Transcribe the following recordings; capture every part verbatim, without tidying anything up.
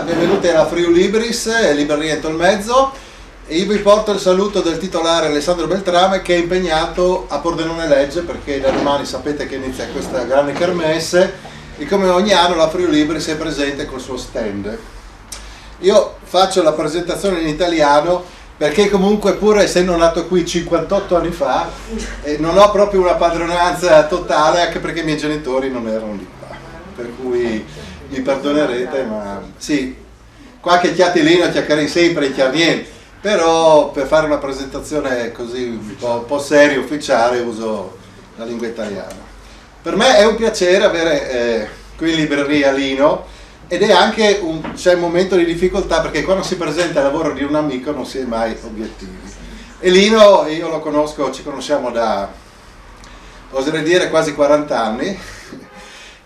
Benvenuti alla Friulibris, eh, libreria in Tolmezzo. E io vi porto il saluto del titolare Alessandro Beltrame, che è impegnato a Pordenone Legge, perché da domani sapete che inizia questa grande kermesse e come ogni anno la Friulibris è presente col suo stand. Io faccio la presentazione in italiano perché comunque, pur essendo nato qui cinquantotto anni fa, eh, non ho proprio una padronanza totale, anche perché i miei genitori non erano di qua, per cui mi perdonerete, ma sì, qualche chiatilino chiacchierei sempre in chiarniente, però per fare una presentazione così un po', un po' seria, ufficiale, uso la lingua italiana. Per me è un piacere avere, eh, qui in libreria Lino, ed è anche un, c'è un momento di difficoltà, perché quando si presenta il lavoro di un amico non si è mai obiettivi. E Lino, io lo conosco, ci conosciamo da, oserei dire, quasi quaranta anni.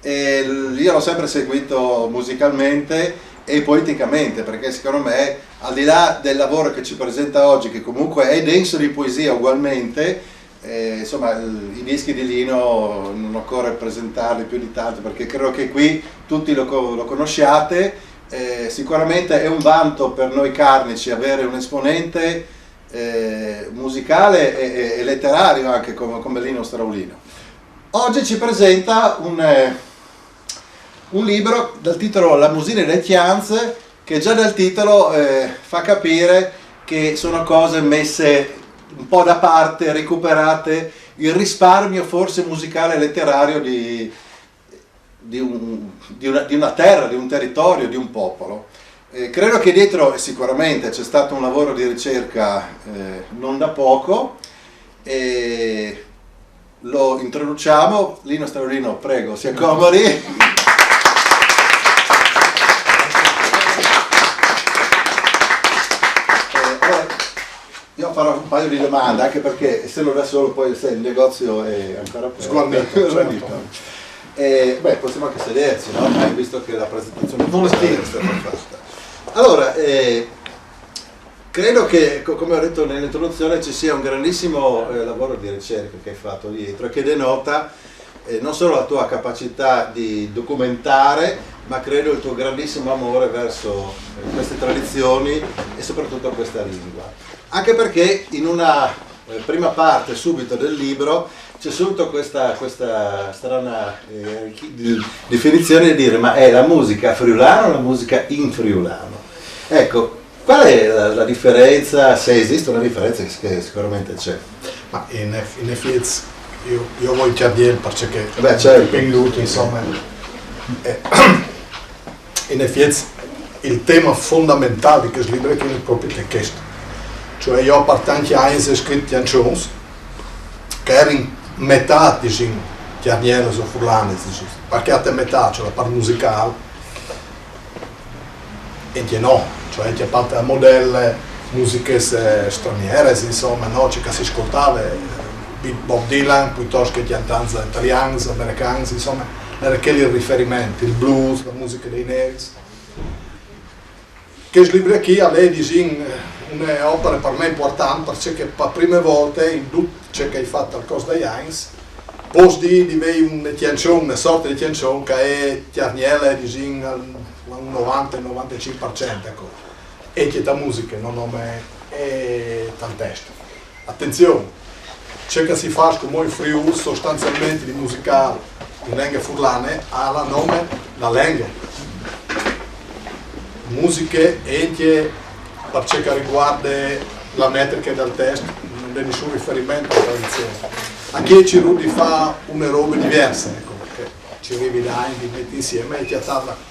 E l-, io l'ho sempre seguito musicalmente e poeticamente, perché secondo me, al di là del lavoro che ci presenta oggi, che comunque è denso di poesia ugualmente, eh, insomma, il, i dischi di Lino non occorre presentarli più di tanto, perché credo che qui tutti lo, co-, lo conosciate. Eh, sicuramente è un vanto per noi carnici avere un esponente, eh, musicale e, e, e letterario anche come, come Lino Straulino. Oggi ci presenta un, eh, un libro dal titolo La musina dei Chianz, che già dal titolo, eh, fa capire che sono cose messe un po' da parte, recuperate, il risparmio forse musicale e letterario di, di un, di una, di una terra, di un territorio, di un popolo. Eh, credo che dietro, eh, sicuramente c'è stato un lavoro di ricerca, eh, non da poco, e lo introduciamo. Lino Straulino, prego, si accomodi. Eh, allora, io farò un paio di domande, anche perché essendo da solo poi, sai, il negozio è ancora aperto. Sguarnito, sguarnito. Eh, beh, possiamo anche sederci, no? Dai, visto che la presentazione ufficiale è stata fatta. Allora, eh, credo che, co-, come ho detto nell'introduzione, ci sia un grandissimo, eh, lavoro di ricerca che hai fatto dietro e che denota, eh, non solo la tua capacità di documentare, ma credo il tuo grandissimo amore verso, eh, queste tradizioni e soprattutto questa lingua. Anche perché in una, eh, prima parte subito del libro c'è subito questa, questa strana, eh, chi-, di-, definizione di dire: "Ma è la musica friulana o la musica in friulano?" Ecco, qual è la, la differenza, se esiste una differenza, che, che sicuramente c'è? Ma in, eff-, in effetti io, io voglio chiarire perché che Beh, certo. Insomma, eh, in effetti il tema fondamentale di questo libro è proprio questo. Cioè io per tanti anni ho scritto canzoni che erano metà, diciamo, chiarnieles o furlanes, diciamo, perché a te metà, cioè la parte musicale, e che no, cioè che parte da modelle, musiche, eh, straniere, insomma, no? Ciò che si ascoltava, eh, Bob Dylan, piuttosto che cantanti italiani, americani, insomma, era quello il riferimento, il blues, la musica dei neri. Questo libro qui è, diciamo, un'opera per me importante, perché per la prima volta in tutto ciò che ho fatto al corso degli anni, posso dire di avere una canzone, una sorta di canzone che è chiarniela, diciamo, al un novanta, novantacinque per cento, ecco. E che la musica non ho mai, è tant'esta. Attenzione, ciò che si fa come in Friuli sostanzialmente di musicale in lingua furlana ha il nome la lingua. Musiche e anche per ciò che riguarda la metrica del testo, non c'è nessun riferimento alla tradizione. Anche ci di fare una roba diversa, ecco, perché ci arrivi da anni di mettere insieme e piazzarla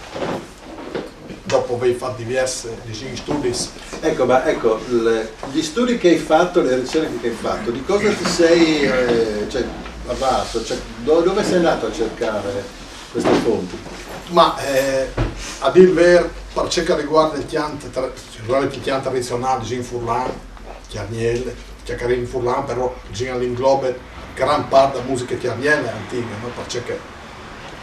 dopo aver fatto diversi, diciamo, studi. Ecco, ma ecco, le, gli studi che hai fatto, le ricerche che hai fatto, di cosa ti sei, eh, cioè, avvalso? Cioè, do-, dove sei andato a cercare queste fonti? Ma, eh, a dire il vero, per ciò che riguarda il canto tra-, riguarda il canto tradizionale, diciamo, furlan, chiarniele, chiacchierare in furlan, però, diciamo, l'ingloba gran parte della musica chiarniele antica, no? Perché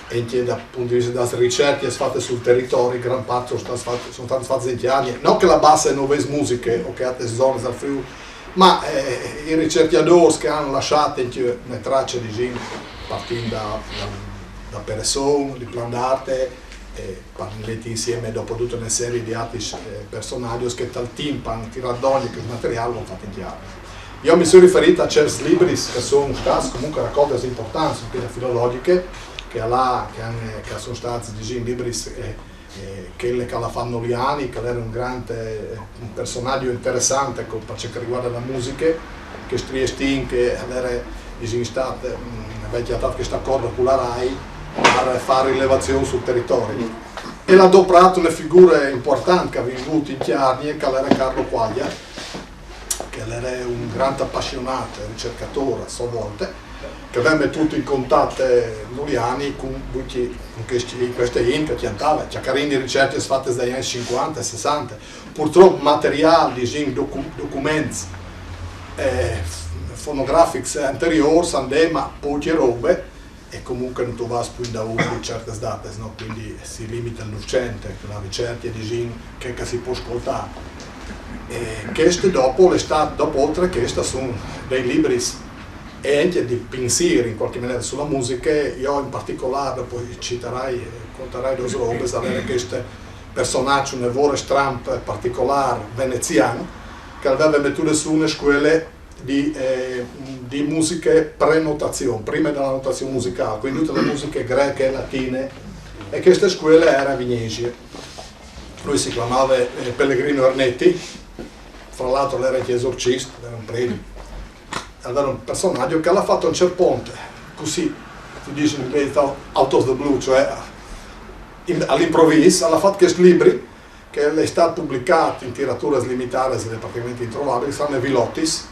anche dal punto di vista delle ricerche fatte sul territorio, gran parte sono state fatte, sono state fatte in Chiarnia. Non che la bassa e nuove musiche o che altre zone del Friuli, ma, eh, i ricercatori che hanno lasciato anche le tracce di Gin, partendo da, da, da Peresson, di Plandarte, e par meti insieme dopo tute une serie di altris, eh, personaçs che tal timp a àn tirât dongje chest materiâl, lu àn fat in cjase. Jo mi soi riferît a cierts libris che a son stâts comunque racoltis impuartantis, ancje filologjichis, che a, che a, che a son stâts, disìn, libris, eh, eh, chel che al à fat Noliani, che al jere un grant, eh, un personaç interessant, eco, par ce che al rivuarde la musiche, chest triestin che al jere, disìn, stât, mm, al veve cjatât chest acort cu la Rai par fâ rilevazion sul teritori. E al à doprât une figure impuartante che e vin vût in Cjargne, che al jere Carlo Quaglia, che al jere un grant apassionât, ricercadôr a sô volte, che al veve metût in contat Noliani cun, cun cheste, cun cheste int che e cjantave, cjacarìn di ricercjis fatis dai agns cincuante e sessante. Purtrop materiâl, disìn, docu-, documents, eh, f-, fonografics anteriôrs, a 'nd è, ma pocje robe, e comunque no tu vâs plui indaûr di ciertis datis, no? Cuindi si limite al Nûfcent, la ricercje, disìn, che, che si pues scoltâ. E chest dopo al è stât, dopo oltri a chest a son dai libris e ancje di pinsîr in cualchi maniere su la musiche, jo in particolâr, dopo citarai, contarai dôs robis, al jere chest personaç une vore stramp particolâr venezian, che al veve metût sù une scuele di, eh, di musiche pre-notazion, prime de notazion musicâl, cuindi tute le musiche greche, latine, e cheste scuele e jere a Vignesie. Lui si clamave, eh, Pellegrino Ernetti, fra l'altro al jere ancje esorcist, al jere un predi, al jere un personaç che al à fat a un ciert pont, cussì, si dîs in inglês, out of the blue, cioè in, al improvîs, al à fat chest libri, che al è stât publicât in tiraturis limitadis, al è praticamente introvabile, si clamave Vilotis,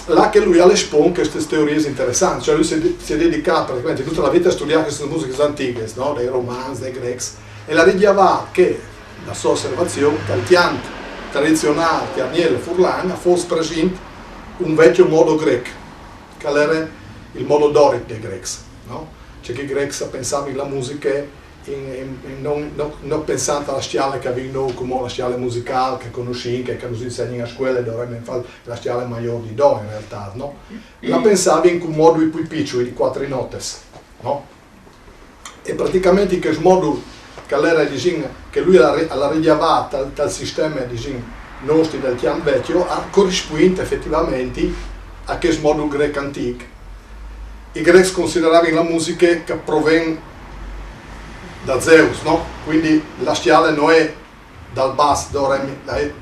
là che lui al espon chestis teoriis interessantis, cioè lui si, si è dedicât praticamente dute la vite a studiâ chestis musichis antichis, no? Dai romans, dai grêcs, e al à rigjavât che, la sô osservazion, che tal cjant tradizionâl cjargnêl e furlan al fos presint un vecjo modo grêc, che al jere il modo doric dai grêcs, no? Cioè che i grêcs a pensavin la musiche in, in, in, no, no, no pensant a la scjale che a vin nô, come la scjale musicâl che a cognossìn, che, che nus insegnin a scuele, dovrìn fâ la scjale maiôr di do, in realtât, no? La pensavin cun modui plui piçui, di cuatri notis, no? E praticamente chest modul che al jere, disìn, che lui al à ri-, al à rigjavât tal, tal sisteme, disìn, nestri dal cjant vecjo, al corispuint efetivamente a chest modul grêc antîc. I grêcs a consideravin la musiche che a proven da Zeus, no? Cuindi la scjale no je dal bas, do, re, mi, la je,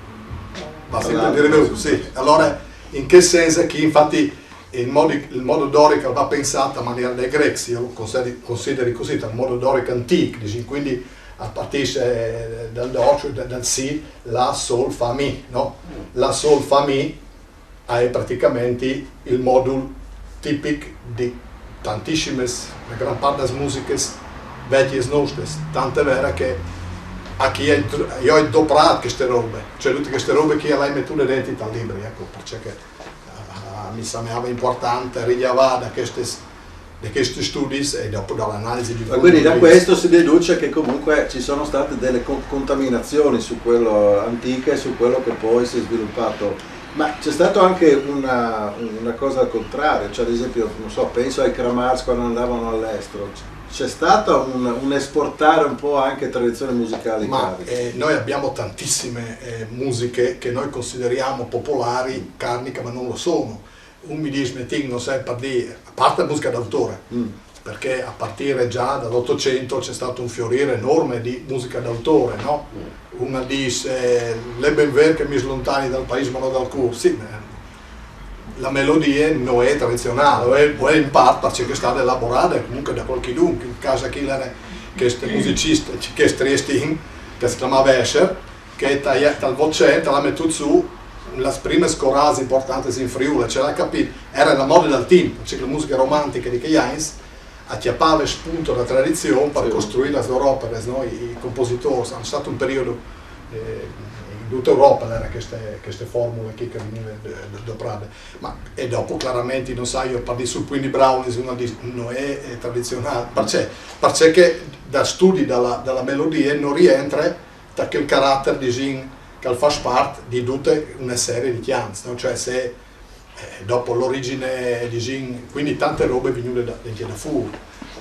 va simpri di reveu, sì. Alore, in chest sens chi, infati, il modi, il modo doric al va pensât a maniere dai grêcs, jo lu consideri, consideri cussì, tal modo doric antîc, disìn, cuindi a partî, eh, dal do, cioè da, dal si, la, sol, fa, mi, no? La, sol, fa, mi, al è praticamente il modul tipic di tantissimis, la gran part des musichis vecjis nestris, tant al è vêr che achì jo ai, jo ai doprât cheste robe, cioè dute cheste robe chi jo le ai metût dentri tal libri, eco, parcè che, eh, mi semeave impuartant rigjavâ da chestis, da chestis studis e dopo da la analisi di... Ma quindi da questo si deduce che comunque ci sono state delle co-, contaminazioni su quello antico e su quello che poi si è sviluppato. Ma c'è stato anche una, una cosa al contrario, cioè ad esempio, non so, penso ai Kramars quando andavano all'estero, c-, c'è stato un, un esportare un po' anche tradizioni musicali carniche? Ma, eh, noi abbiamo tantissime, eh, musiche che noi consideriamo popolari, carniche, ma non lo sono. Un mi dîs, metìn, no sai, par dî, a parte la musica d'autore, mm, perché a partire già dall'Ottocento c'è stato un fiorire enorme di musica d'autore, no? Mm. Un al dîs, eh, al è ben vêr che mi slontani dal paîs ma no dal cûr, sì, ma la melodie no je tradizionâl, o je, o je in part parcè che e je stade elaborade comunque da cualchidun, in chest câs chi al jere chest musicist, chest triestin, che si clamave Escher, che tal, tal Votcent al à metût sù las primis corâls impuartantis in Friûl, cioè, al à capît, e jere la mode dal timp, cioè la musiche romantiche di chei agns, e cjapave spunto da tradizion par costruî las lôr operis, no? I, i compositôrs, al è stât un periodi, eh, in dute Europe al jere cheste, cheste formule chi che e vegnive, eh, doprade. Ma, e dopo, claramentri, no sai, jo par dî, sul Puint di Braulis, un al dîs, no je, eh, tradizionâl. Parcè? Parcè che dal studi da la, da la melodie no rientre ta chel caratar, disìn, che al fâs part di dute une serie di cjants, no? Cioè se, eh, dopo la origjin, disìn, cuindi tante robe e je vignude da, ancje da fûr.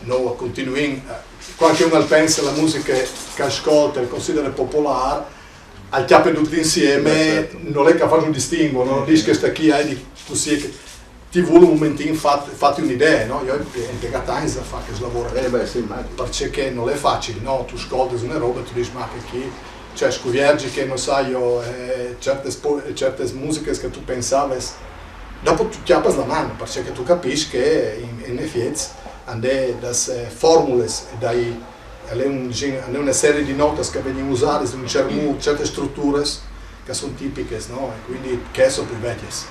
Nô continuìn, eh, qualchidun al pensa la musica che al scolta, al considera popolâr, al cjape dut insieme, Eh, certo. nol è che al fâs un distinguo, nol dîs che cheste chi e je di cussì, e che ti vûl un momentin fâti, fâti une idee, no? Jo o ai impiegât agns a fâ chest lavôr. Eh beh, sì, immagino. Parcè che nol è facil, no? Tu scoltis une robe e tu dîs, ma che chi, cioè, scuvierzi che, no sai jo, eh, certes, po- certes musichis che tu pensavis, dopo tu cjapas la man, parcè che tu capìs che in, in efiets a 'nd è das, eh, formules, dai, al è un, al è une serie di notis che a vegnin usadis in un cert mût, certes struturis che a son tipichis, no? E cuindi che a son plui vecjis,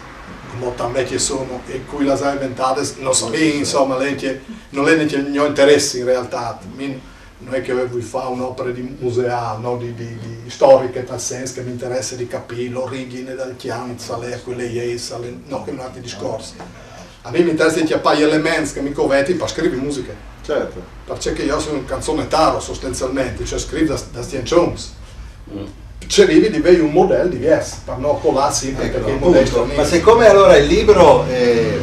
cumò tant vecjis a son, e cui las à inventadis, no savìn, insome, al è ancje, nol è nancje il gno interès in realtât. Mi nol è che o vuei fâ une opere di museâl, no? Di, di, di storiche, tal sens che mi interesse di capî la origjin dal cjant, se al è cuele e je, se al è, no, chel al è un altri discors. A mi mi interesse di cjapâ i elements che mi coventin par scrivi musiche. Certo. Parcè che jo o soi un canzonetaro sostanzialmentri, cioè o scrivi das, das cjançons. O cerivi di vei un model diviers, par no colâ simpri, Ecco, parcè che i appunto. models a son... Ma siccome allora il libro, eh,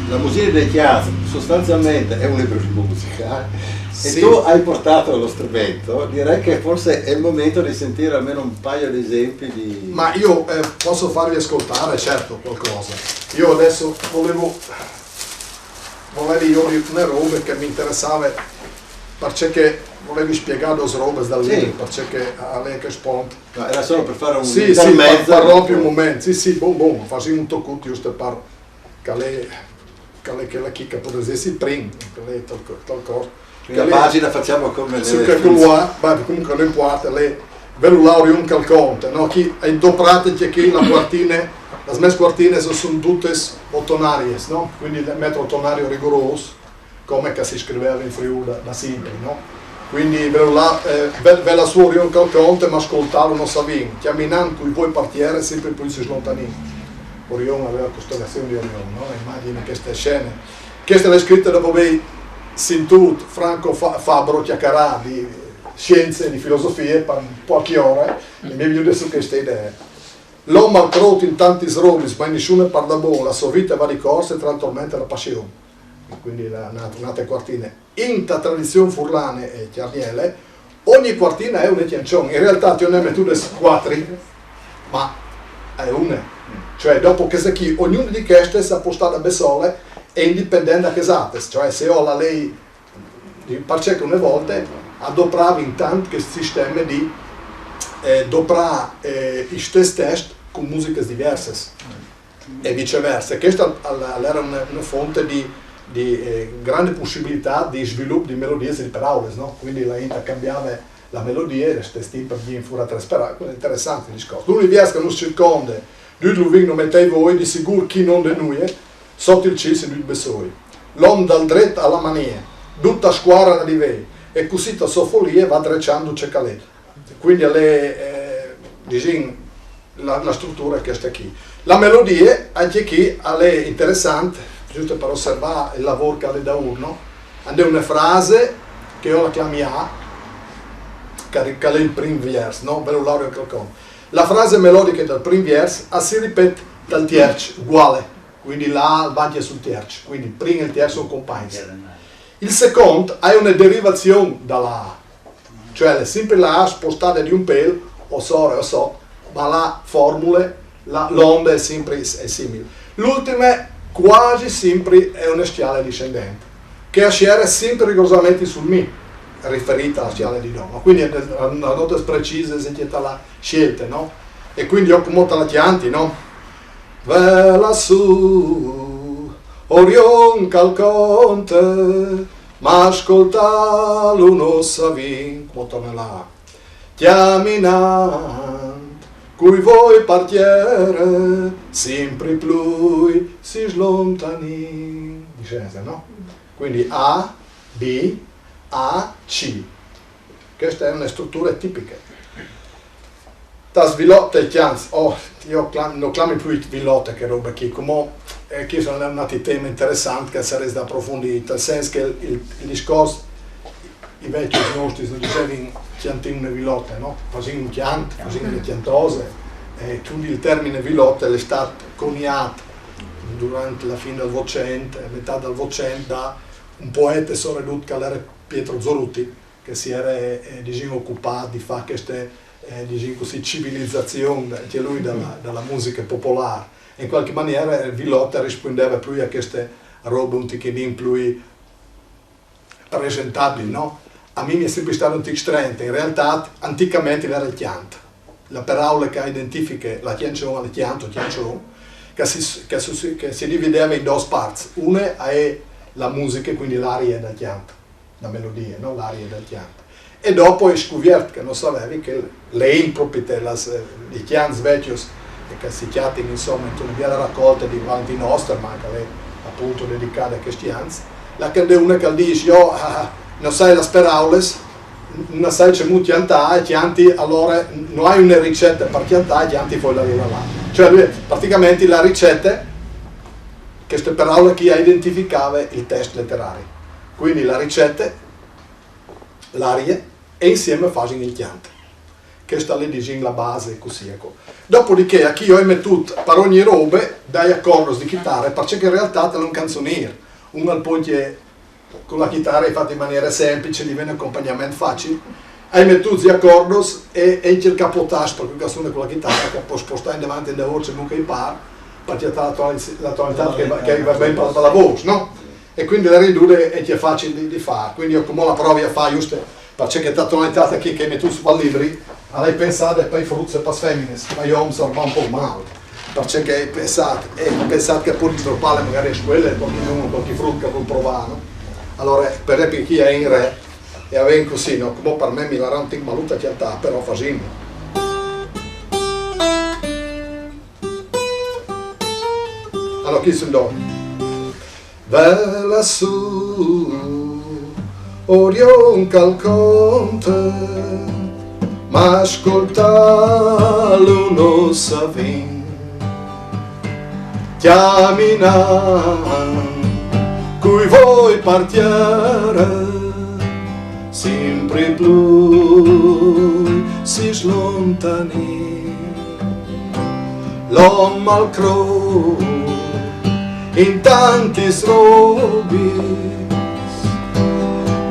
La musica dei cjants, sostanzialmente è un libro di musica, e Sì. Tu hai portato lo strumento, direi che forse è il momento di sentire almeno un paio di esempi di... Ma io, eh, posso farvi ascoltare, certo, qualcosa. Io adesso volevo, volevi jo dî une robe che mi interessave, parcè che volevi spiegâ dôs robes dal Sì. libro, parcè che al è chest pont. No, era solo per fare un Sì, sì, intermezzo. par, par rompî un moment. Sì, sì, bon, bon, fasìn un tocut just par, che al è, che al è chel chi che al podès jessi il prin, che al è tal, tal cor. Quindi la pagina facciamo come Sì, nelle che funzioni. Qua, ma comunque no impuarte, al è, velu là Orion che al conte, no? Chi o ai doprât ancje chi la cuartine, las mês cuartinis a son dutis otonariis, no? Cuindi metri otonari rigorôs, come che si scriveve in Friûl da, da simpri, no? Cuindi velu là, eh, ve, velu sù Orion che al conte, ma scoltâlu no savìn, cjaminant cui voi par tiere, simpri plui si slontanìn. Orion al veve la costelazion di Orion, no? Imagjini cheste scene. Cheste le ai scrite dopo vei sintût Franco Fa-, Fabbro cjacarâ di sience e di filosofie par poche ore, e mi è vignude sù cheste idee. L'om al crôt in tantis robis, ma in nissune par da bon, la sô vite e va di corse tra il torment e la passion. E cuindi la, une, une altre cuartine. Inte tradizion furlane e cjargnele, ogni cuartine e je une cjançon. In realtât jo ne ai metudes cuatri, ma e je une. Cioè, dopo cheste chi, ognune di chestis e pues stâ da bessole e indipendent da chês altris. Cioè, se jo le lei, parcè che une volte a dopravin tant chest sisteme di, eh, doprâ, eh, il stes test cun musichis diviersis. E viceversa. Cheste al, al, al jere une, une font di, di, eh, grande pussibilitât di svilup di melodiis e di peraulis, no? Cuindi la int e cambiave la melodie, le stes timp e vignivin fûr altris peraulis, cuindi al è interessant il discors. L'univers che nus circonde, dut lu vin nome tai e voi, di sigûr chi no 'nd è nuie, sot il cîl sin dut bessôi. L'om dal dret al à manie, dut al scuarana di vei, e cussì te sô folie e va dreçant ce che al è. Cuindi al è, eh, disìn, la, la struture e je cheste chi. La melodie, ancje chi, al è interessant, just par osservâ il lavôr che al è daûr, no? A 'nd è une frase che jo le clami A, che, che al è il prin viers, no? Velu là Orion che al conte. La frase melodiche dal prin viers e si ripet dal tierç, uguale. Cuindi la A al va ancje sul tierç, cuindi il prin e il tierç a son compagns. Il secont al è une derivazion da la A, cioè al è simpri la A spostade di un pêl, o sore o sot, ma la formule, la, l'onde e je simpri, e je simil. L'ultime cuasi simpri e je une scjale discendente, che e siere simpri rigorosamenti sul mi, riferît a la scjale di do. Ma cuindi e je une, une note precise, si cjale la sielte, no? E cuindi jo cumò te le cjanti, no? Velu sù Orion che al conte, ma scoltâlu no savìn, cumò torne la A. Cjaminant cui voi par tiere, simpri plui si slontanìn. Discende, no? Cuindi A, B, A, C. Cheste e je une struture tipiche. Te svilote, cjants, oh, jo clam-, no clami plui vilote chê robe chi, cumò, eh, chi al è un altri teme interessant che al sarès da aprofondî, tal sens che il, il, il discors, i vecjos nestris a disevin cjantìn une vilote, no? Fasìn un cjant, fasìn une cjantose, e cuindi il tiermin vilote al è stât coniât durant la fin dal Votcent, metât dal Votcent, da un poete soredut che l'era Pietro Zoruti, che si era, eh, disìn, ocupât di fâ cheste, eh, disìn cussì, civilizazion, anche lui, da la, da la musiche popolâr. E in qualche maniere, eh, Villot al rispuindeva plui a cheste robe un tichinin plui presentabil, no? A mi mi è simpri stât un tic strente. In realtât, anticament l'era il cjant. La peraule che identifiche la cjançon al è cjant o cjançon, che si, che si, che si divideva in dôs parts. Une a è la musiche, cuindi l'arie dal cjant, la melodie, no? L'arie dal cjant. E dopo ai scuviert, che no savevi, che le int propite las, eh, i cjants vecjos, e che si cjatin, insome, intune biele racolte di Val di Noster, ma che l'è apont dedicade a chescj cjants, là che 'nd è une che al dîs: «Jo, ah, no sai las peraules, no sai cemût cjantâ, e cjanti, alore no ai une ricete par cjantâ, e cjanti fûr la lira là.» Cioè, lui, praticament, la ricete, cheste peraule chi a identificave il test leterari. Cuindi la ricete, l'arie, e insieme a fasin il cjant. Cheste l'è, disìn, la base, cussì, eco. Dopodiché, achì jo ai metût par ogni robe dai acordos di chitare, parcè che in realtât l'è un cjançonîr. Un al pò ancje, cu la chitare, fat in maniere semplice, al ven un acompagnament facil. Ai metût i acordos e, e ancje il capotast, par cui che al sune cu la chitare, che al pò spostâ indevant e indevôr, cemût che i pâr, par cjatâ la tonali-, la tonalitât che va, che va ben par, par la vôs, no? E cuindi la ridude e, e je facil di, di fâ. Cuindi jo cumò la provi a fâ juste, parcè che ta tonalitât chi che ai metût sù pal libri, a l'ai pensade pai fruts e pas feminis, pai oms al va un pôc mâl. Parcè che ai pensât, ai pensât che al pò dropâle magari a scuele, cualchidun, cualchi frut che al vûl provâ, no? Alore, par esempli, chi a è in re, e a ven cussì, no? Cumò par me mi larà un tic malût a cjantâ, però fasìn. Alore, chi sun do. Ve lassù, Orion che al conte, ma scoltâlu no savìn. Cjaminant cui voi par tiere, simpri plui si slontanìn. L'om al crôt in tantis robis,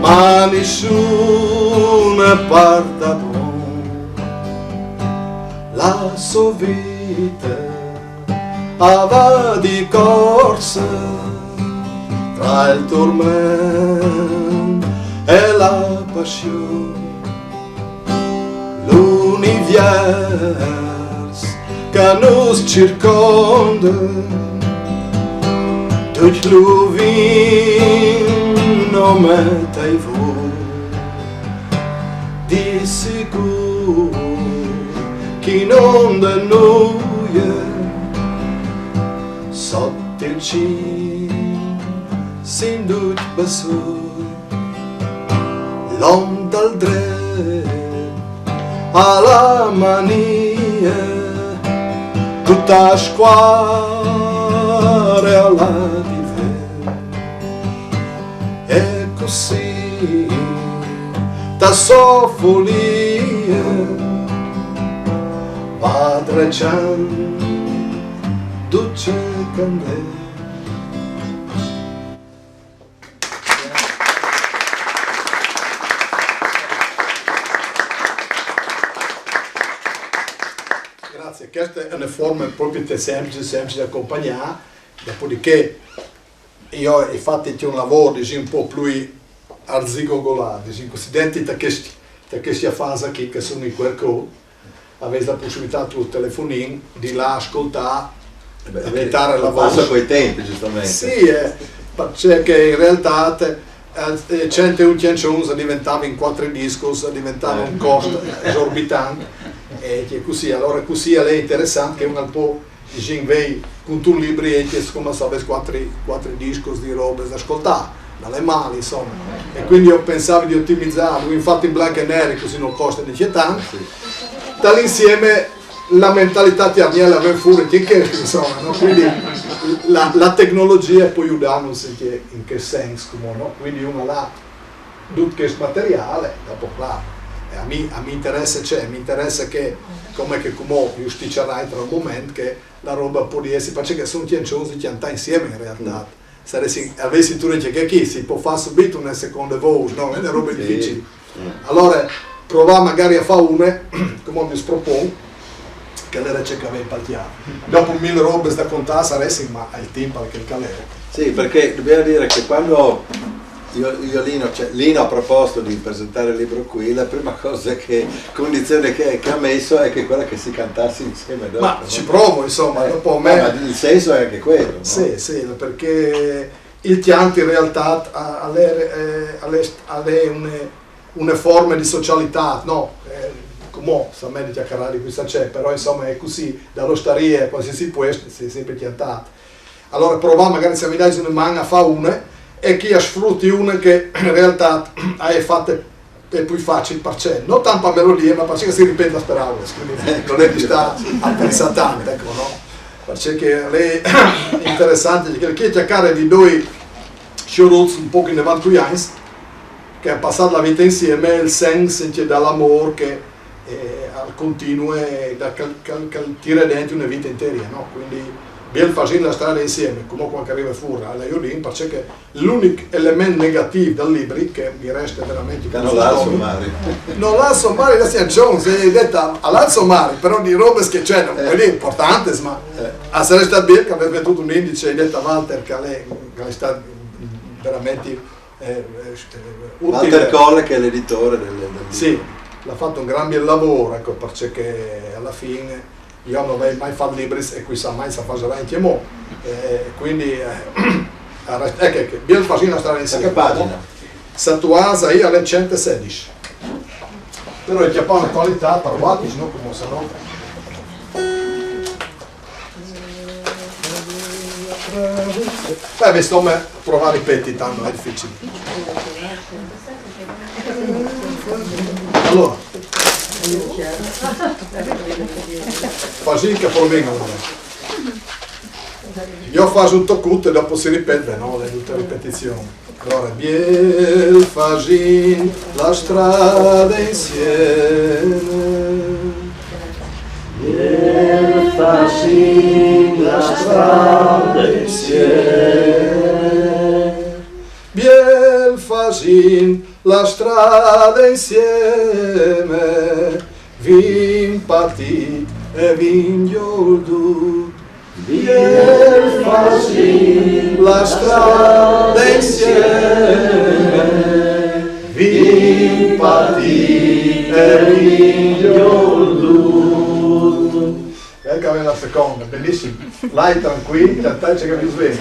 ma nissun e par da bon. La sô vite a va di corse tra il torment e la passion. L'univiers che nus circonde, ducj lu vin nome tai voi. Di sigûr ch'inonde nuie sot il cîl sin ducj bessôi. L'om dal dret a la manie, tut a scuare a la di vê. E cussì ta sô folie va dreçant ducj i candêts. Grazie, cheste e je une forme propit semplice, semplice di acompagnâ, dopodiché jo o ai fat un lavôr, disìn, un pôc plui arzigogolât, disìn cussì, dentri ta chescj, ta chescj afârs chi che a son i QR code, o vês la pussibilitât cul telefonin di lâ a scoltâ, di vê la vôs. Passa coi tempi, justamente. Sì, eh, parcè che in realtât, eh, cent e un cjançons a deventavin cuatri discos, a deventava un cost esorbitant, e che cussì, alore cussì al è interessant che un al pò, disìn, vê cuntun libri e che, come savês, cuatri, cuatri discos di robis da scoltâ, nol è mâl, insome. E cuindi o pensavi di otimizâ, lu vin fat in blanc e neri, cussì nol costa nancje tant. Tal insiemi la mentalitât cjargnele e ven fûr ancje cheste, insome, no? Cuindi la, la tecnologjie e pò judânus in chest, in chest sens, cumò, no? Cuindi un al à dut chest materiâl, dopo, clâr, e a mi, a mi interesse ce, mi interesse che, come che cumò ju stiçarai tra un moment, che la robe e podi jessi, parcè che a son cjançons di cjantâ insiemi in realtât. Saressìn, avessìn tu dite che chi si pò fà subito une seconde vôs, no? Une robe dificile. Alore, provà magari a fà une, come mi propon, che l'era ce che avei pal tiar. Dopo mil robes da contà saressìn, ma il timp al è chel che l'era. Sì, perché dobbiamo dire che quando io, io Lino, cioè, Lino ha proposto di presentare il libro qui, la prima cosa che, condizione che, che ha messo è che quella che si cantasse insieme dopo. Ma ci provo, insomma, Eh, dopo no, me. Ma il senso è anche quello, no? Sì, sì, perché il cjant in realtà al è, eh, al è, al è une, une forme di socialità, no? Eh, come sta meglio chiacchierare di questa c'è, però insomma è così, da l'ostaria a qualsiasi puesto si è sempre cjantat. Alore provà magari se mi dais une man a fà une e chi a sfrutti une che in realtà hai fatte è più facile, perché non tanto per melodia, ma perché si ripete la parola, quindi non è di sta a pensare tanto, ecco, no? Perché che l'è interessante, che chi chiacchiere di due sciuruts un po' in avanti anni, che hanno passato la vita insieme, il senso anche dall'amore che eh, al continue da che, che, che tira dentro una vita intera, no? Quindi, bien facendo la strada insieme, comunque anche arriva fuori alla Jodin, perché che l'unico elemento negativo dal libro che mi resta veramente Che non l'ha sommario. Non l'ha sommario, la sia Jones, è detta all'alzo mare, però di robe che c'erano, Eh. Quelle importanti, ma Eh. a sarebbe stato bene che avrebbe mettuto un indice, hai detto a Walter che l'è, che l'è stato veramente eh, eh, utile. Walter Colle, che è l'editore del, del Sì, l'ha fatto un gran bel lavoro, ecco, perché che alla fine io non avevo mai fatto libri e chissà mai se farà anche mo. Eh, quindi, eh, arrest- ecco che bien facendo la strada Da insieme. che pagina? Satuasa io alle centosedici. Però è che poi la qualità per quanti, no? Come se no. Beh, mi sto a provare i petti, tanto è difficile. Allora, faccio che provengo. Io faccio un toccuto e dopo si ripete, no? Le tutte ripetizioni. Alora, biel facin la strada insieme. Biel facin la strada insieme. Biel facin la strada insieme. Vin partit e vin gioldu. Biel facin la strada insieme, vin partit e vin gioldu. Ecco la seconda, benissimo. Vai tranquillo, tanto che mi svegli.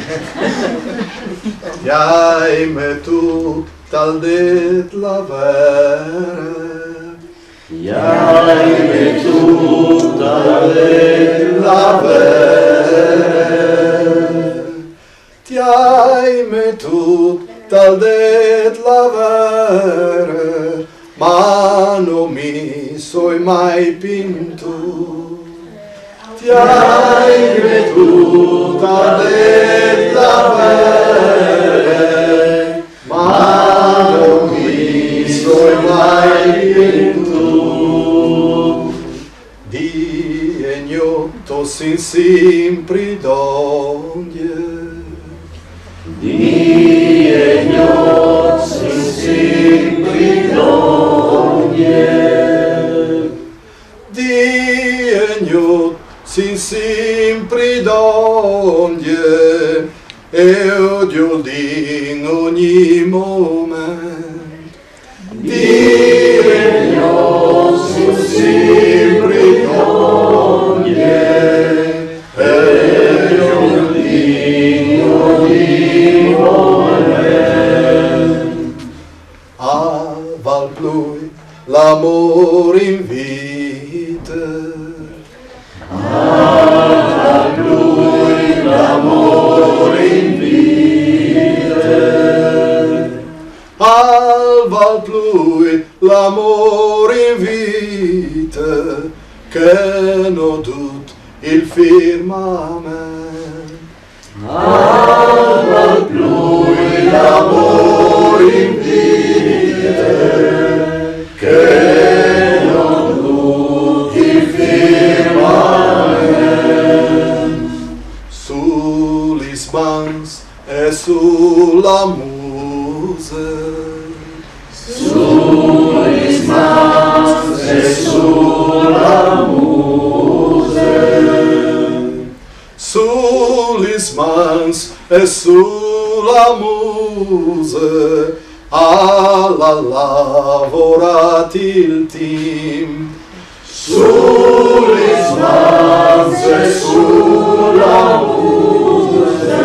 Ti hai mettuto al det la vera. Ti hai mettuto al det la vera. Ti hai mettuto al det la vera, ma non mi soi mai pinto. Ti hai mettuto al det la vera, ma non mi soi mai pinto. Dì e gnot sin simpri dongje. Dì e gnot sin simpri dongje. Dì e gnot sin simpri dongje. Eu giuldin ogni moment. Dì e gnot sin simpri dongje, eu giuldin ogni moment. A val plui l'amor in vite. A val plui l'amor in vite. A val plui l'amor in vite che no dut il firmament. A val plui l'amor in vite che no dut il firmament. Su lis mans E su la muse, su lis mans e su la muse, su lis mans e su la muse, a la lavorat il timp. Su lis mans e su la muse,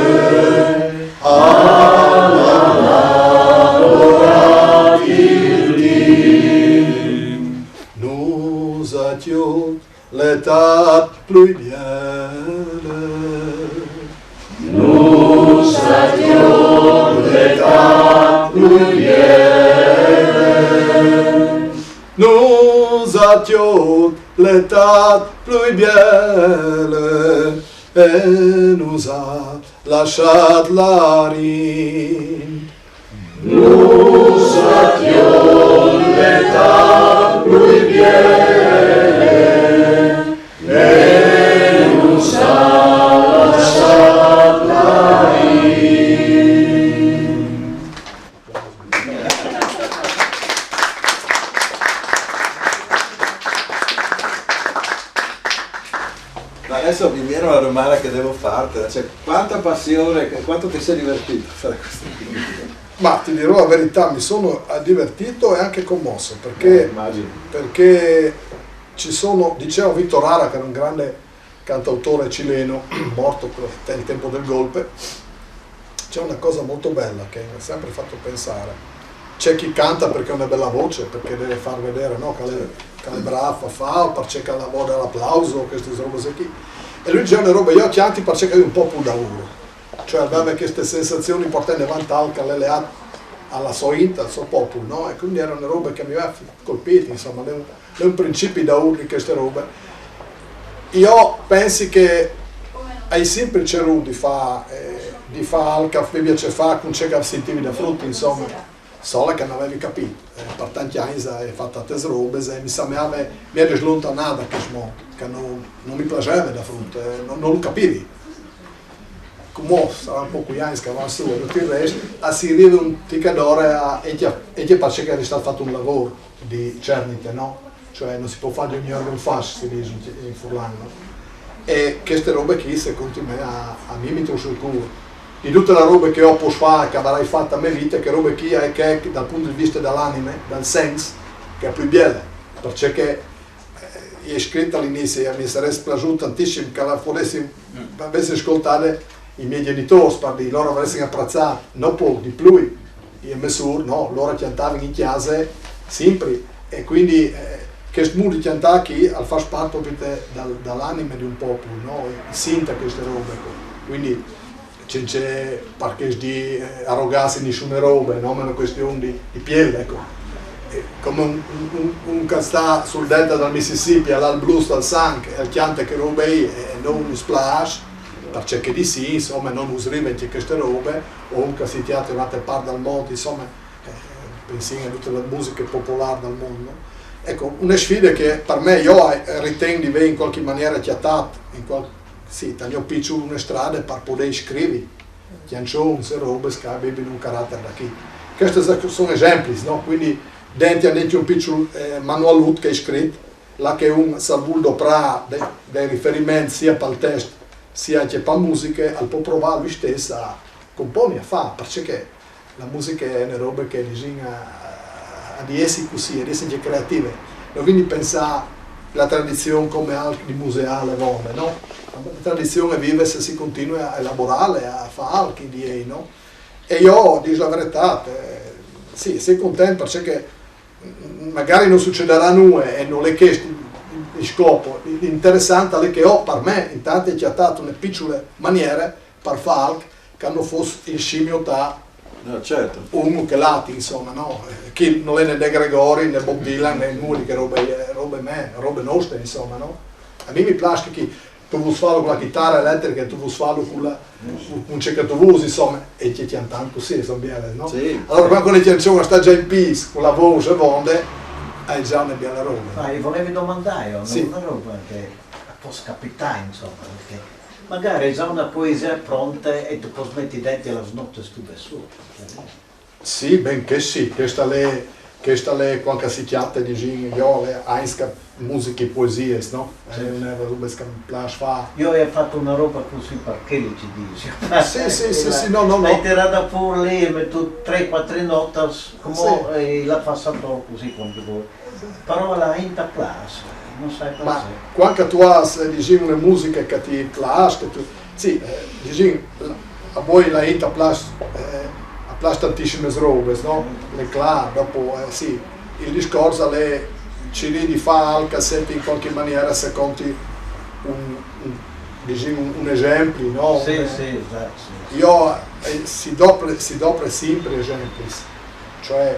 a la lavorat il timp. Nus a tut l'etad plui biele. Nus a tut l'etad plui biele. Nus a tut l'etad plui biele e nus a laschat la rin. Nus a tut l'etad plui biele e nus a laschat la rin. Ma adesso mi viene una domanda che devo farti, cioè, quanta passione, quanto ti sei divertito a fare questo film? Ma ti dirò la verità, mi sono divertito e anche commosso perché, Immagino. Perché ci sono, diceva Victor Jara, che era un grande cantautore cileno, morto per il tempo del golpe, c'è una cosa molto bella che mi ha sempre fatto pensare. C'è chi canta perché ha una bella voce, perché deve far vedere, no, che l'è, che l'è bravo a fare, o perché che la vuole l'applauso, queste robe qui. E lui diceva: "Robe, io chianti perché ho un po' paura." Cioè aveva queste sensazioni portando avanti al che l'è leato alla sua int, al suo popolo, no? E quindi era una roba che mi aveva colpito, insomma, è un, è un principio da di queste robe. Io penso che hai sempre cercato di fare eh, di fare algo che mi piace fare con ciò che sentivi da frutto, insomma, solo che non avevi capito. Eh, per tanti anni hai fatto tante robe e mi sembrava, mi ero slontanato da questo mondo, che non, non mi piaceva da frutto, eh, non, non lo capivi. Come sarà un po' quei anni che va su e tutto il resto, a si arriva un ticadore a, e che, e che pare che è stato fatto un lavoro di cernite, no? Cioè non si può fare di ogni erba un fascio, si dice in, in furlan, no? E queste robe qui, secondo me, a, a me mi tocca sul cuore. Di tutta la roba che ho potuto fare, che avrei fatto a me vita, che robe qui è che dal punto di vista dell'anima, dal senso, che è più bella, perché che eh, è scritta all'inizio e mi sarebbe piaciuto tantissimo che la potessi, avessi ascoltato i miei genitori, perché loro avessero apprezzato, non poco, di più, io e me sur, no, loro cantavano in chiesa sempre, e quindi eh, questo modo di cantare qui al fa parte proprio dal, dall'anima di un popolo, no? E sente queste robe, ecco. Quindi senza perché di eh, arrogarsi nessuna roba, no? Ma è una questione di, di pelle, ecco. È come un, un, un, un che sta sul delta del Mississippi, al blues dal sangue, e al chianta che robe è, e non un splash, perché che di sì, insomma, non us rive anche queste robe, o un che si teatro in altre parti del mondo, insomma, eh, pensino a tutta la musica popolare del mondo. Ecco, una sfida che per me io eh, ritengo di aver in qualche maniera chiattato, in qual, sì, taglio piccolo una strada per poter scrivere canzoni e robe che abbiano un carattere da qui. Questi sono esempi, no? Quindi dentro anche un piccolo eh, manualut che è scritto, là che un s'ha vul doprà dei, dei riferimenti sia per il testo sia anche per la musica, al può provare lui stesso a componi a fa, perché che la musica è una roba che disìn a, a di essi così, a di essi creative. E quindi pensà la tradizione come algo di museale vonde, no? La tradizione vive se si continua a elaborare, a fare algo di ei, no? E io, dico la verità, eh, sì, sono contento perché che magari non succederà nulla e non è questo il scopo. L'interessante è che ho per me intanto è chiattato una piccola maniera per fare algo che non fosse il scimmiotà No, certo. Uno che l'altro, insomma, no? Eh, Chi non è né De Gregori né Bob Dylan né nulla di che robe, eh, robe me, robe nostre, insomma, no? A me mi piace che tu vuoi farlo con la chitarra elettrica, tu vuoi farlo con la con ciò che tu vuoi, insomma, e che chiantano così, sono belle, no? Sì. Allora quando le canzoni sta già in peace, con la voce vonde, hai già una bella roba. Ma io volevo domandare Sì. Una roba che posso capitare, insomma, perché Magari hai già una poesia pronta e tu puoi mettere dentro le note tu besù. Sì, ben che sì, questa l'è, questa l'è quando si chiatta, diciamo, io le einska musiche poesie, no? È una roba che mi piace fare. Io ho fatto una roba così perché li ci dici. Sì, sì, sì, sì, no, no, no. L'hai tirata fuori lì, metto tre quattro note, come sì. La fa Santoro così quando vuoi. Però la gente piace, non sai perché. Ma quando tu hai, diciamo, una musica che ti piace, che tu, sì, eh, diciamo, a voi la gente piace, eh, piace tantissime robe, no? Le clar, dopo, eh, sì, il discorso è cercare di fare algo che in qualche maniera secondo un, un, diciamo, un esempio, no? Sì, sì, esatto. Sì, sì. Io eh, si dopre, si dopre sempre esempi, cioè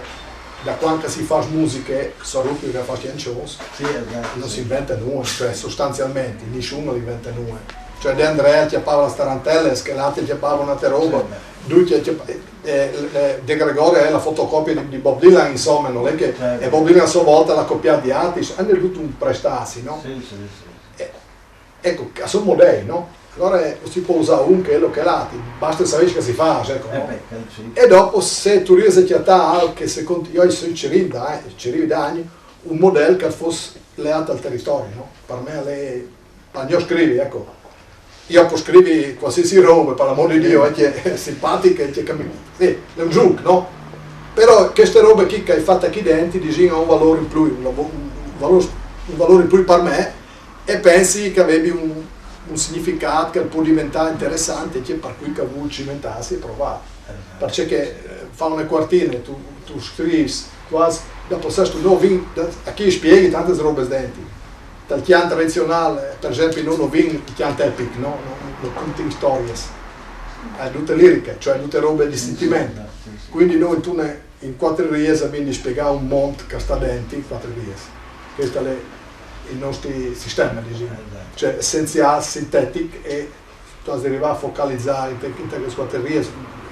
da quando si fa musica, soprattutto che fa canzoni, sì, esatto, non si inventa nulla, cioè sostanzialmente nessuno inventa nulla. Cioè De André chiappava la starantella, Schillaci chiappava un'altra roba, sì, lui chiappava, eh, eh, De Gregori è la fotocopia di, di, Bob Dylan, insomma, non è che certo. E Bob Dylan a sua volta l'ha copiato di altri, hanno avuto un prestarsi, no? Sì, sì, sì. Eh, ecco, a suo modello, no? Allora eh, si può usare un quello che l'altro, basta sapere che si fa, ecco, no? Eh beh, sì. E dopo se tu riesci a chiattare che secondo io sono Cirinda, eh, Cirinda anni, un modello che fosse legato al territorio, no? Per me è, quando io scrivi, ecco, io posso scrivere qualsiasi roba, per l'amor di Dio, è, che è simpatica, è, che, sì, è un gioco, no? Però queste robe qui che hai fatto qui dentro, diciamo, ha un valore in più, un, un, valore, un valore in più per me, e pensi che avevi un, un significato che può diventare interessante, che per cui che vuoi cimentarsi e provare. Perché che, eh, fa una quartina, tu, tu scrivi, quasi, dopo sai tu, no, vin, a chi spieghi tante robe dentro. Dal chianto tradizionale, per esempio, non vin il chianto epic, no? Non, non conti stories. È tutte liriche, cioè tutte robe di sentimento. Quindi noi tu ne, in quattro riesi abbiamo di spiegare un mondo che sta dentro in quattro riesi. Questo è il nostro sistema, diciamo. Cioè essenziale, sintetico e tu hai arrivato a focalizzare in te, in te quattro riesi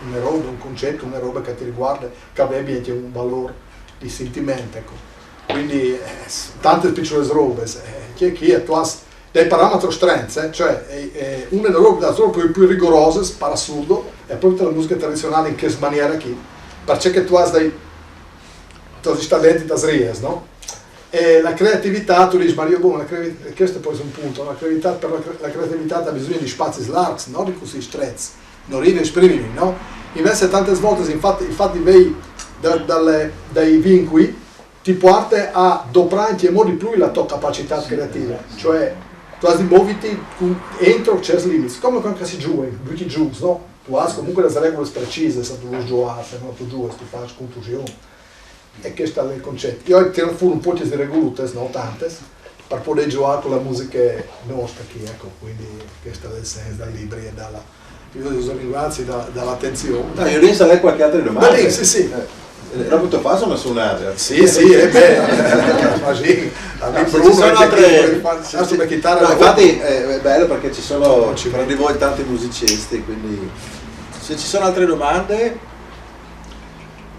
una roba, un concetto, una roba che ti riguarda, che avrebbe anche un valore di sentimento, ecco. Quindi eh, tante piccole robe, eh, che, che tu hai dei parametri strengths, eh, cioè eh, eh, una delle robe più, più rigorose, per assurdo, è proprio la musica tradizionale in questa maniera qui, perché che tu hai dei, tu hai talenti, tu hai riesi, no? E la creatività, tu dici, Mario, boh, la cre- questo poi è un punto, la creatività, per la, cre- la creatività ha bisogno di spazi larghi, non di così stretti, non riesce a esprimermi, no? Invece tante volte, infatti, infatti vedi da, dalle, dai vincoli, ti porta a doprare in modi più la tua capacità creativa, cioè tu hai di muoverti entro certi limiti, come quando si gioca, butti giù, no? Tu hai comunque le regole precise, se tu vuoi giocare, se no tu giochi, tu fai contusione. E questo è il concetto. Io ho tirato fuori un po' di regolutes, non tante, per poter giocare con la musica nostra qui, ecco, quindi questo è il senso del libro e dalla Io vi ringrazio da, dall'attenzione. No, io devo avere qualche altra domanda. Beh, sì, sì. Eh, proprio ti faccio una suonata. Sì, sì, è bello. Immagini. No, se ci sono altre... Infatti eh, è bello perché ci sono tra di voi tanti musicisti, quindi se ci sono altre domande,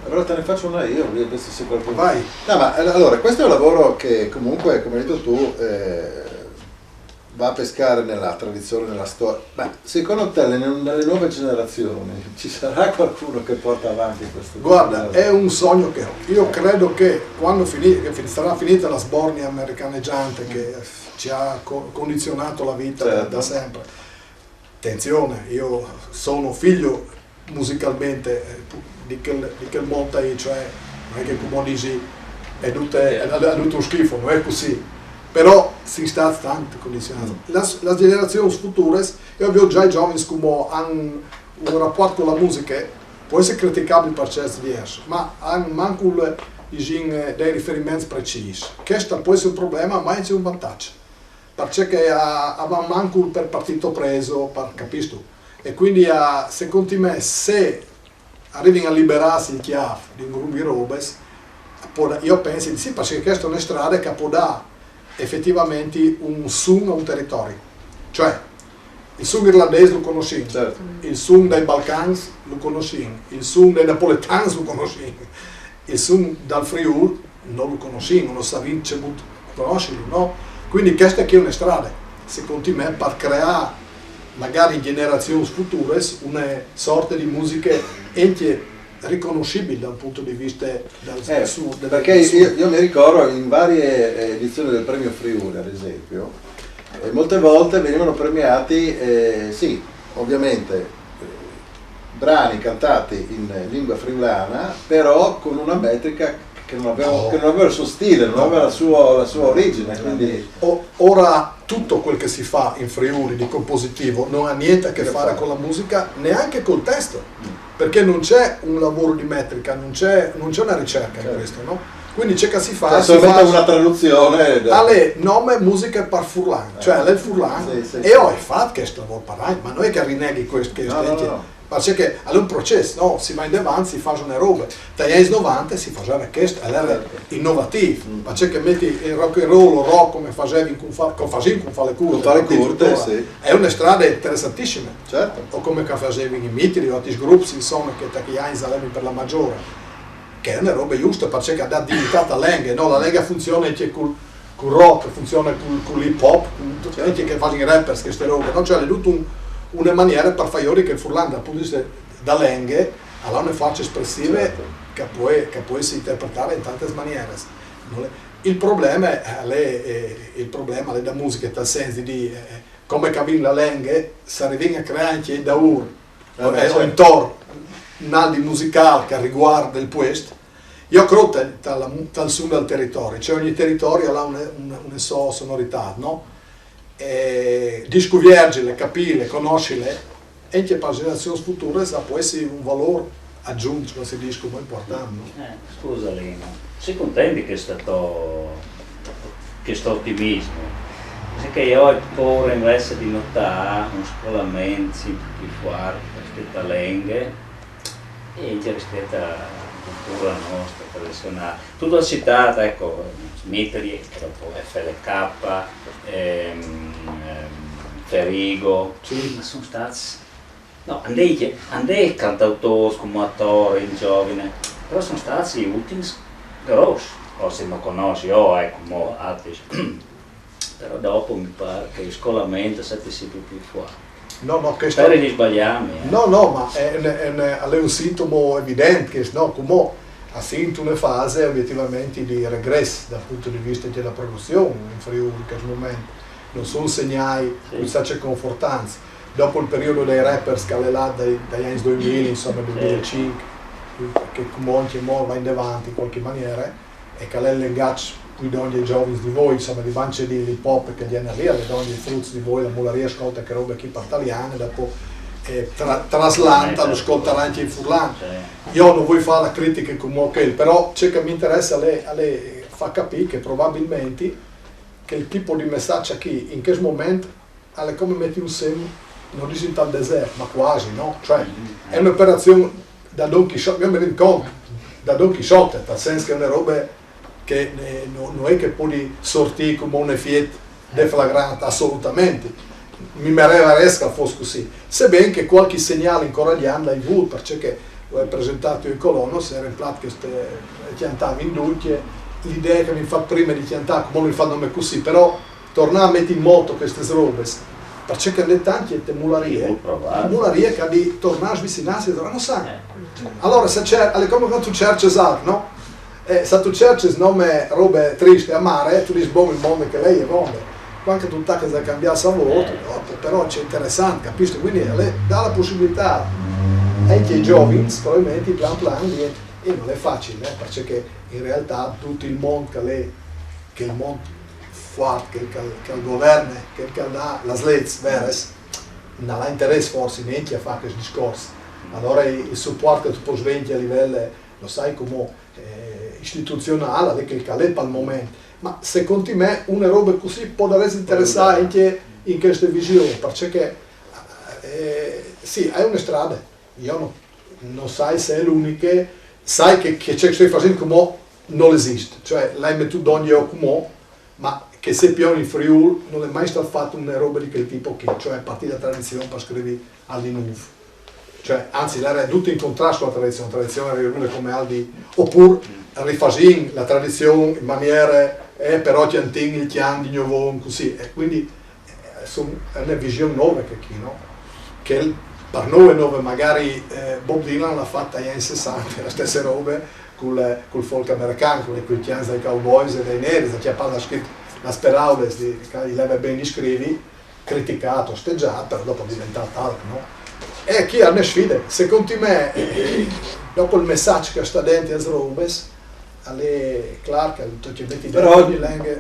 allora te ne faccio una io, adesso se qualcuno... Vai. No, ma eh, allora, questo è un lavoro che comunque, come hai detto tu, eh, va a pescare nella tradizione, nella storia. Ma secondo te nelle, nelle nuove generazioni ci sarà qualcuno che porta avanti questo? Guarda, è un sogno che ho. Io credo che quando fini, che sarà finita la sbornia americaneggiante che ci ha co- condizionato la vita certo. da, da sempre. Attenzione, io sono figlio musicalmente eh, di quel, di quel mondo lì, cioè non è che come dici è tutto, è, è tutto schifo, non è così. Però si sta tanto condizionato. Mm. La, la generazione futura, io vedo già i giovani come hanno un rapporto con la musica, può essere criticabile per certi versi, ma hanno manco il, diciamo, dei riferimenti precisi. Questo può essere un problema, ma è un vantaggio. Perché che a, a va manco per partito preso, per, capisci? E quindi a, secondo me se arrivano a liberarsi il chiaff di un gruppo di robes, io penso di sì, perché questa è una strada che può dare effettivamente un zoom a un territorio. Cioè, il zoom irlandese lo conosciamo, certo. Il zoom dai Balcani lo conosciamo, il zoom dai napoletani lo conosciamo, il zoom dal Friuli non lo conosciamo, non sappiamo se conoscerlo, no? Quindi questa qui è una strada, secondo me, per creare magari in generazioni future, una sorta di musica anche riconoscibile da un punto di vista del, Eh, su, del perché io, io mi ricordo in varie eh, edizioni del premio Friuli, ad esempio, eh, molte volte venivano premiati, eh, sì, ovviamente, eh, brani cantati in lingua friulana, però con una metrica che non aveva, No. Che non aveva il suo stile, non aveva la sua, la sua origine. Quindi O- ora tutto quel che si fa in Friuli di compositivo non ha niente a che Che fare fa? Con la musica, neanche col testo, perché non c'è un lavoro di metrica, non c'è, non c'è una ricerca in Certo. Questo, no? Quindi c'è che si fa, Cioè, si solamente fa- una traduzione. Alle nome musica par furlan, cioè alle furlan, Sì, sì, e sì. Ho fatto questo lavoro par anni, ma non è che rinneghi questo, che No, no, no, no. Perché è un processo, no? Si va in avanti, si fa una roba. Dagli anni novanta si faceva questo, allora era Certo. innovativo, Mm. Ma c'è che metti il rock and roll, il rock come facevi con, fa, con, facevi con Fale Curte, Con Fale addirittura. Curte, sì. È una strada interessantissima. Certo. O come che facevi i Mitili, o altri gruppi, insomma, che da che anni sarebbero per la maggiore. Che è una roba giusta, perché che dà dignità alla lingua, no? La lingua funziona anche col, col rock, funziona col, col hip hop, con tutti quelli che fanno i rappers, queste robe, no? Cioè, è tutto un, una maniera per far vedere che il furlan, dal punto di vista della lingua, ha una forza espressiva Certo. che può, che può essere interpretata in tante maniere. Non è- il problema è, è- è- il problema è della musica, nel senso di, eh, come che la lingua si arriva a creare anche da ur, Eh, beh, eh, o certo. Intorno, un album musicale che riguarda il puesto. Io credo tal, tal, tal sun del territorio, cioè ogni territorio ha una, una, una sua sonorità, no? E discuviergile, capirle, conoscerle, e anche per generazioni future sa può essere un valore aggiunto, come si dice, come importante, no? Eh, scusa Lino, sei contento di questo, to- questo ottimismo? Perché io ho paura invece di notare un scolamento sempre più forte rispetto alle lingue e anche rispetto alla cultura nostra tradizionale. Tu hai citato, ecco, Mitili, che dopo F L K, ehm, ehm, Ferigo, Sì. Ma sono stati... No, andei, andei cantautori come attori in giovane, però sono stati gli ultimi grossi, o se non conosci, o ecco, mo, altri. Però dopo mi pare che il scolamento sia sempre più forte. No, no, questo Spero di sbagliarmi. Eh. No, no, ma è, è, è, è un sintomo evidente che no, come ha sentito una fase obiettivamente di regresso dal punto di vista della produzione in Friuli in questo momento. Non sono segnali Sì. Questa c'è confortanza. Dopo il periodo dei rappers che è là dai, dagli anni duemila, insomma, duemilacinque, che comunque mo va in avanti in qualche maniera, e che è il linguaggio qui donne i giovani di voi, insomma, di bance di hip hop che viene lì, alle donne i frutti di voi, la mularia ascolta che robe qui per italiane, dopo eh, tra, traslanta, lo ascolterà anche in furlan. Sì. Io non voglio fare la critica come quel, però ciò che mi interessa è, è far capire che probabilmente che il tipo di messaggio qui in questo momento è come mettere un seme, non dico in tal deserto, ma quasi, no? Cioè, è un'operazione da Don Chisciotte, io mi rendo conto, da Don Chisciotte, nel senso che è una roba che eh, no- non è che puoi sortire come un effetto deflagrante, assolutamente. Mi meraviglierei che fosse così. Sebbene che qualche segnale incoraggiante l'hai avuto, perché che ho presentato il colono, se era in plat che ste, piantava in ducce, l'idea che mi fa prima di piantare, come lui fa nome così, però tornare a mettere in moto queste robe, perché che le tante te mularie, Sì, provare. La mularie che ha di tornare a svicinarsi, non sa. Eh. Allora, se c'è, alle come quando tu cerci esatto, no? Eh, se tu cerci nome robe triste, amare, tu dici, boh, il mondo che lei è mondo. Quando tu tacchi a cambiare sapore, Eh. Oh, però c'è interessante, capisci? Quindi le dà la possibilità anche ai giovani, probabilmente, plan plan, di, e non è facile, eh, perché che in realtà tutto il mondo che, le, che il mondo forte, che, che, che il governo, che, che dà la slez, veres, non ha interesse forse neanche a fare questo discorso. Allora il, il supporto che tu puoi svolgere a livello, lo sai, come eh, istituzionale, che è il Calep al momento, ma secondo me una roba così può essere interessante anche in queste visioni, perché che, eh, sì, è una strada, io non, non sai se è l'unica, sai che, che c'è che stai facendo come non esiste, cioè l'hai mettuto ogni o come, ma che se più in Friuli non è mai stato fatto una roba di quel tipo qui, cioè a partire da tradizione per scrivere al di nuovo. Cioè, anzi, l'era tutto in contrasto alla tradizione, la tradizione era una come Aldi, oppure rifacendo la tradizione in maniera, eh, però chiantin il chian di Gnovon, così, e quindi eh, son, è una visione nuova che qui, no? che par noi nove magari eh, Bob Dylan l'ha fatta ai anni sessanta, la stessa roba col, col folk americano, con le quintianze dei cowboys e dei neri, che ha scritto la speraules di, che l'aveva ben iscrivi, criticato, osteggiato, però dopo diventa talk, no? E chi ha ne sfide? Secondo me, eh, dopo il messaggio che sta dentro le robes, alle Clark, al tocchi metti però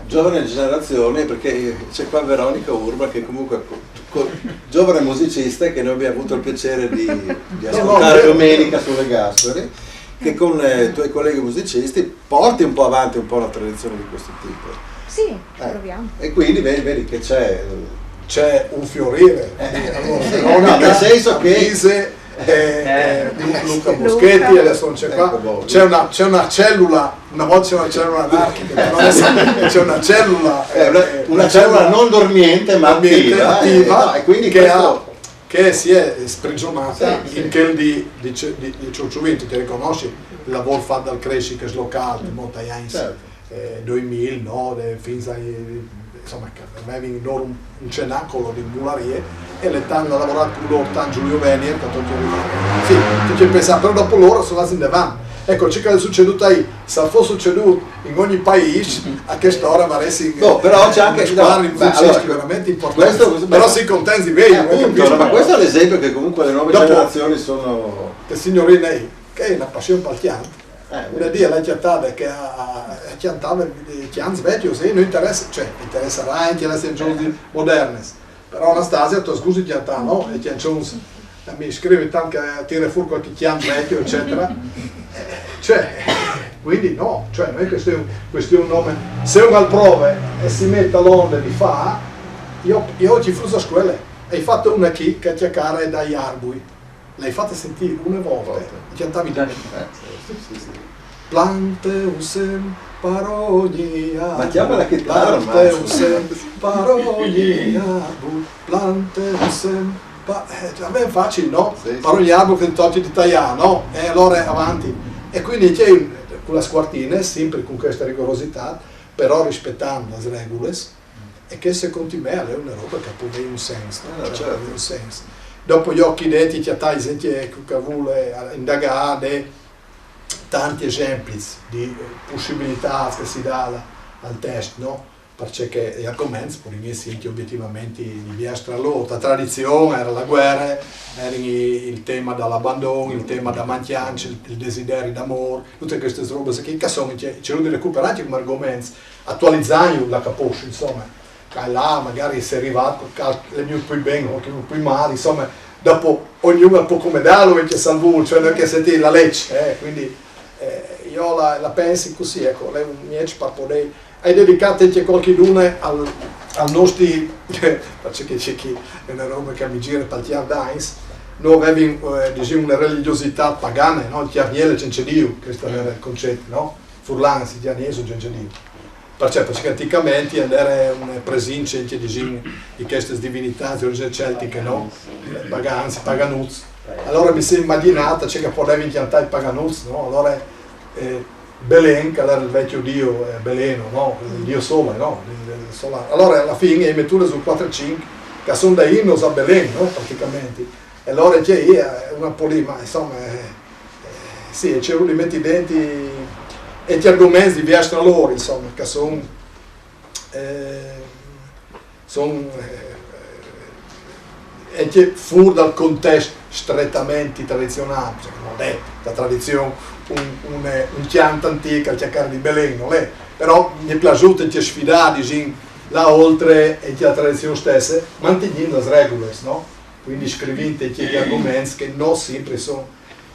giovane generazione, perché c'è qua Veronica Urba che comunque co, giovane musicista che noi abbiamo avuto il piacere di, di ascoltare no, no, domenica sulle Gasperi, che con eh, i tuoi colleghi musicisti porti un po' avanti un po' la tradizione di questo tipo. Sì, eh, proviamo. E quindi vedi, vedi che c'è... C'è un fiorire. Eh, allora, sì, no, nel senso che... Mise, eh, eh, Luca Boschetti, adesso non c'è qua, ecco, c'è, una, c'è una cellula, una volta c'era una cellula anarchica, adesso c'è una cellula, eh, una, una cellula non dormiente ma attiva, attiva eh, no, e quindi che questo... ha che si è sprigionata sì, in sì. Quel di, di, di, di Ciucciuvento, che riconosci il lavoro fatto dal Cresci che è slocale, mm. Montagnais, certo. Eh, duemila, no? Fin ai, insomma, che avevano loro un, un cenacolo di mularie e le hanno lavorato con loro, tanto Giulio Venier, che tutti sì, tu ci pensi, però dopo loro sono andati in avanti. Ecco, ciò che è succeduto ahì, se fosse succeduto in ogni paese a quest'ora avresti no, però c'è anche no, beh, allora, veramente importante questo, però si contenti bene eh, appunto, ma questo è l'esempio che comunque le nuove dopo, generazioni sono che signorina è che è una passione per il chianto eh, una dia la chiantava che ha chiantava chianti vecchi sì, non interessa cioè interesserà anche le sengiose moderne però Anastasia tu scusi chiantare no e chiancions mi scrive tanto che tira fuori qualche chianto vecchio eccetera cioè quindi no cioè non è questione, questione nome se uno al prove e si mette all'onde di fa io, io ti fruso a scuole hai fatto una chi che chiacchiare dai arbui l'hai fatta sentire una volta e chiantavi da eh, sì, sì. Plante un sem par ogni arbur. Ma chiama la chitarra. Plante un sem par ogni arbur. Plante un sem. Pa, eh, a me è facile, no? Sì, sì. Par ogni arbur che ti tocchi di tagliare, no? E allora avanti. E quindi c'è con la squartina, sempre con questa rigorosità, però rispettando le regole, e che secondo me è una roba che può avere un senso. No? Eh, cioè, certo. Un senso. Dopo gli occhi detti, che hai gente che vuole indagare tanti esempi di possibilità che si dà al, al testo, no? Perché gli argomenti, per me, sono obiettivamente diversi tra loro. La tradizione era la guerra, era il tema dell'abbandono, il tema della mancanza, il, il desiderio d'amore, tutte queste robe che sono, ci, ci di recuperare come argomenti, attualizzando la capisci, insomma. Là magari si è arrivato, le mie più bene o più male, insomma, dopo ognuno ha un po' come darlo e che salvo, cioè non è che siete la legge, eh, quindi eh, io la, la pensi così, ecco, lei un miec per poter hai dedicato anche qualche lune al, al nostri perché c'è chi è una roba che mi gira per Tiar Dines noi avevi eh, diciamo, una religiosità pagana no? Il Tiarniele senza Dio questo era il concetto no? Furlan si Tiarniele senza Dio perché, perché anticamente era una presenza anche diciamo, di queste divinità di origine celtiche no? Paganzi, paganuzzi allora mi si è immaginata ciò che poteva inchiantare il paganuzzi no? Allora eh, Belen, che era il vecchio dio eh, Beleno, no? Il dio sole, no? Il, il solare. Allora alla fine le metture su quattro e cinque, che sono da innos a Belen, no? Praticamente. E allora c'è una polima, insomma, eh, eh, sì, c'è uno di metti denti e ti argomenti di via loro, insomma, che sono eh, sono eh, anche fuori dal contesto strettamente tradizionale, cioè, non è la tradizione un, un, un chianto antico al cercare di Beleno, non è, però mi è piaciuto anche sfidare diciamo, là oltre e la tradizione stessa, mantenendo le regole, no? Quindi scrivendo anche gli argomenti che non sempre sono,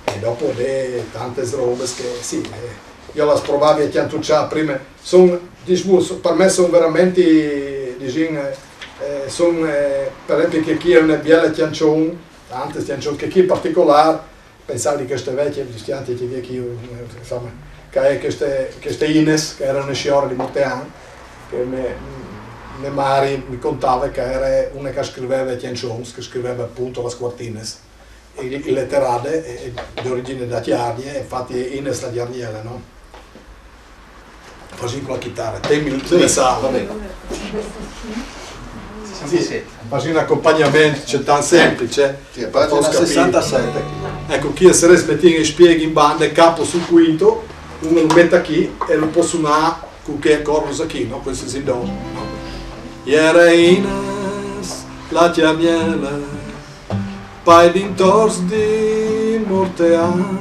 e dopo le tante robe che sì, eh, io la provavi a chiantucciare prima, sono, diciamo, per me sono veramente, diciamo, eh, sono, eh, per esempio che qui è una bella chiancione, tante chiancione, che qui in particolare, pensavo di queste vecchie, gli schianti che qui, insomma, che è queste, queste Ines, che erano signore di Mortean, che me, me mari mi contava che era una che scriveva chiancions, che scriveva appunto la Squartines, e, e letterale, è, è di origine da Chiarnie, infatti è Ines la Chiarniera, no? Facciamo con la chitarra, temi il sì, va bene. Sì, sì. Faccio un accompagnamento, c'è tan semplice. Sì, pagina sessantasette. Ecco, chi se mette in spieghi in banda, capo sul quinto, uno lo mette qui e lo può suonare con che accordo sa chi, no? Questo si do. No? Iere Ines, la chiamiele, pai dintors di Mortean,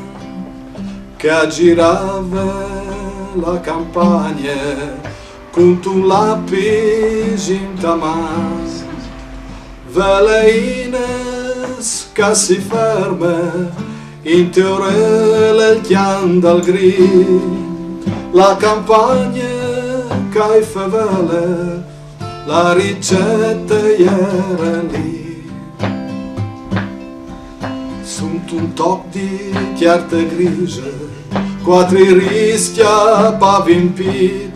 che girava la campagna con tu lapis in tamas. Veleines che si ferma in teorele il chian dal gri, la campagna che fevele, la ricetta iere lì. Sunt un toc di chiarte grise, quattro rischia pavin pit,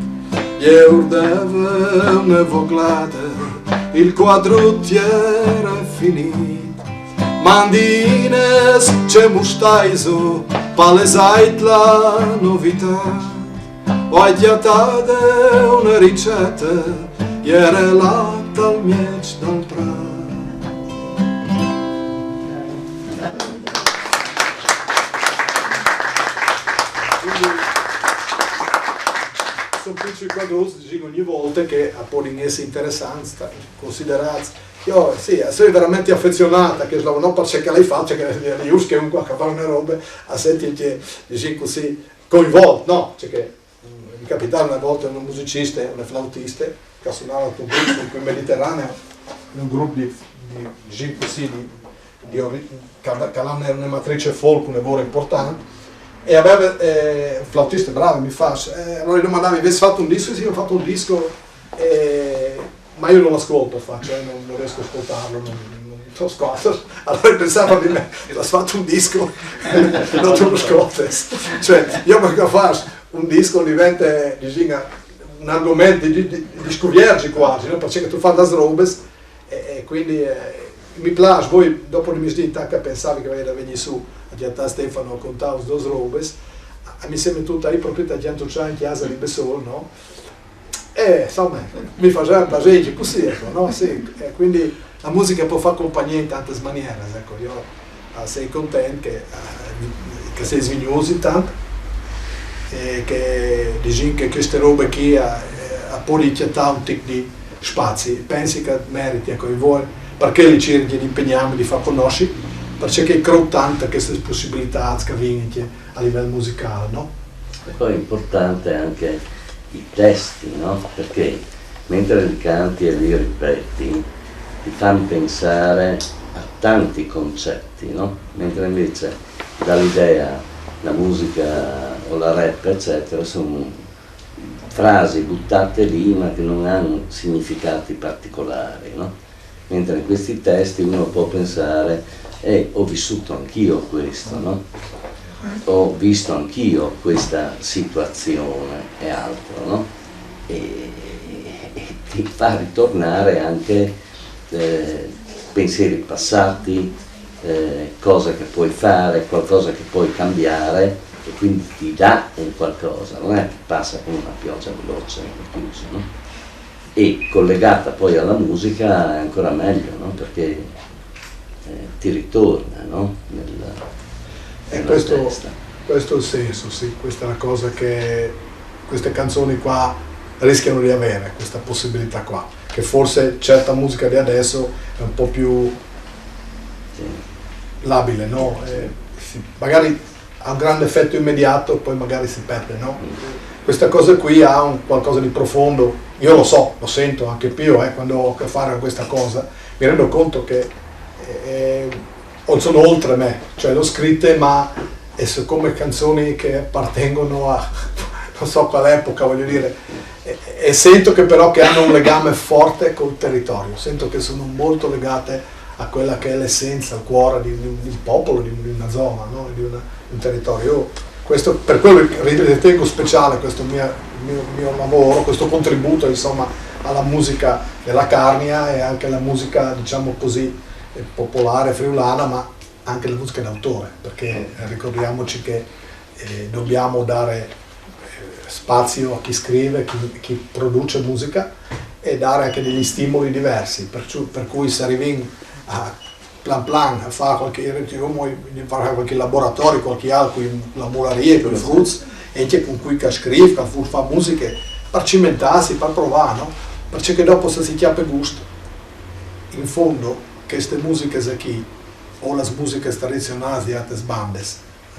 e urdeve una voglata, il quadro era finit. Mandines ce mustaiso, palesait la novità. Ho chiattata una ricetta, iere là tal mieç dal prat. Quindi, sono piccoli quadros, dico, ogni volta che a Polin è interessante, considerati. Io sì, sono veramente affezionata che non perché l'hai fatta, che le usche un qua che fa una roba, a sentire che dici così coinvolto, no? Cioè che mi capitava una volta un musicista, un flautista, che suonava con un gruppo qui in Mediterraneo, un gruppo di, di, di, così, di, di ori- che che aveva una matrice folk, un lavoro importante, e aveva eh, un flautista bravo, mi fa, eh, allora gli domandavi, avessi fatto un disco? Sì, ho fatto un disco, eh, ma io non l'ascolto, faccio, eh, non, non riesco a ascoltarlo, non, non lo ascolto. Allora pensava di me, l'hai fatto un disco, non te lo ascolti. Cioè, io perché faccio un disco diventa, diciamo, un argomento di, di, di scuviergi quasi, no? Perché tu fai das robes e, e quindi eh, mi piace, voi dopo di misdì intanto che pensavi che veniva da venire su a Giattà Stefano a contare dos robes, a- mi sembra tutta lì proprio a Giantuccià in chiesa di Bessol, no? E insomma, mi faceva piacere così, ecco, no? Sì, e quindi la musica può fare compagnia in tante maniere, ecco, io ah, sei contento che, ah, che sei svignus intanto e che dici che queste robe qui a, a poi chiattare un tic di spazi, pensi che meriti, ecco, e vuoi, perché li cerchi di impegnarmi, di far conoscere, perché che credo tanto a queste possibilità che vengono a livello musicale, no? E poi è importante anche i testi, no? Perché mentre li canti e li ripeti, ti fanno pensare a tanti concetti, no? Mentre invece dà l'idea la musica o la rap, eccetera, sono frasi buttate lì ma che non hanno significati particolari, no? Mentre in questi testi uno può pensare, eh, ho vissuto anch'io questo, no? Ho visto anch'io questa situazione e altro, no? E, e ti fa ritornare anche eh, pensieri passati, eh, cose che puoi fare, qualcosa che puoi cambiare e quindi ti dà un qualcosa, non è che passa come una pioggia veloce e chiuso, no? E collegata poi alla musica è ancora meglio, no? Perché eh, ti ritorna, no? Nel, e questo, questo è il senso, sì, questa è la cosa che queste canzoni qua rischiano di avere, questa possibilità qua, che forse certa musica di adesso è un po' più labile, no? Eh, sì, magari ha un grande effetto immediato, poi magari si perde, no? Questa cosa qui ha un qualcosa di profondo, io lo so, lo sento anche più eh, quando ho a che fare con questa cosa, mi rendo conto che eh, sono oltre me, cioè le ho scritte ma e siccome canzoni che appartengono a non so quale epoca, voglio dire, e, e sento che però che hanno un legame forte col territorio, sento che sono molto legate a quella che è l'essenza, il cuore di, di un popolo, di, di una zona, no? Di una, un territorio. Io questo, per quello ritengo speciale questo mio, mio, mio lavoro, questo contributo insomma alla musica della Carnia e anche alla musica diciamo così eh, popolare friulana, ma anche la musica d'autore, perché ricordiamoci che eh, dobbiamo dare eh, spazio a chi scrive, chi, chi produce musica e dare anche degli stimoli diversi, per, per cui se arrivi a plan plan a fare qualche, fare qualche laboratorio, qualche altro, con la mularia, con i frutti, e anche con cui che scrive, che fa musiche, per cimentarsi, per provare, no? Perché dopo se si chiappa gusto, in fondo, queste musiche qui, o le musiche tradizionali di altre bande,